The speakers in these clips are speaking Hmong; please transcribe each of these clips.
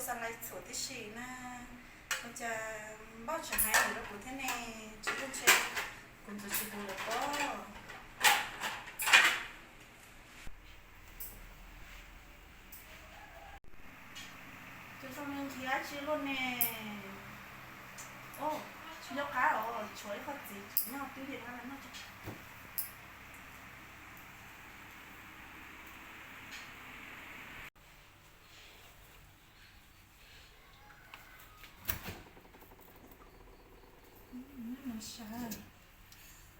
Xa lais txhuam tib si na. Ua cas npauj tsis hais li rau kuv thiab ne? Tsis ua ntshe kuv ntxuav tsis hu lawm pob. Tus zoo li nqhis dab tsi luaj ne? Os, tsis nco qab os, tshuav ib qho txiv nyob twb yeej no noj tso. Noj no sab,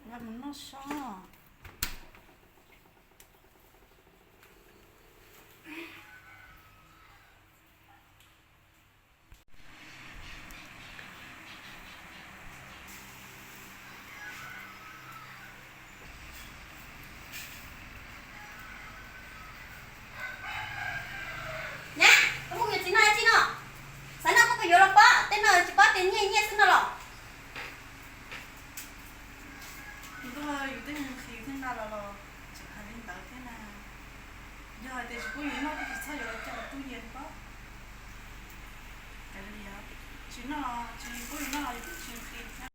noj no sab. Nyab, koj muab kuv yuav txiv no dab tsi no? Xav noj koj puas yuav los pob? Tej no tsis paub tias nyiaj nyiaj xwb no los. Yus tuaj yus twb nqhis thiab nqa los los tseem hais li ntawd thiab na. Yog hais tias tsis pub yus noj koj tsis txhob yuav los coj los tub yees pob. Kav liam, tsis noj los tsis pub yus noj los yus twb tsis nqhis thiab.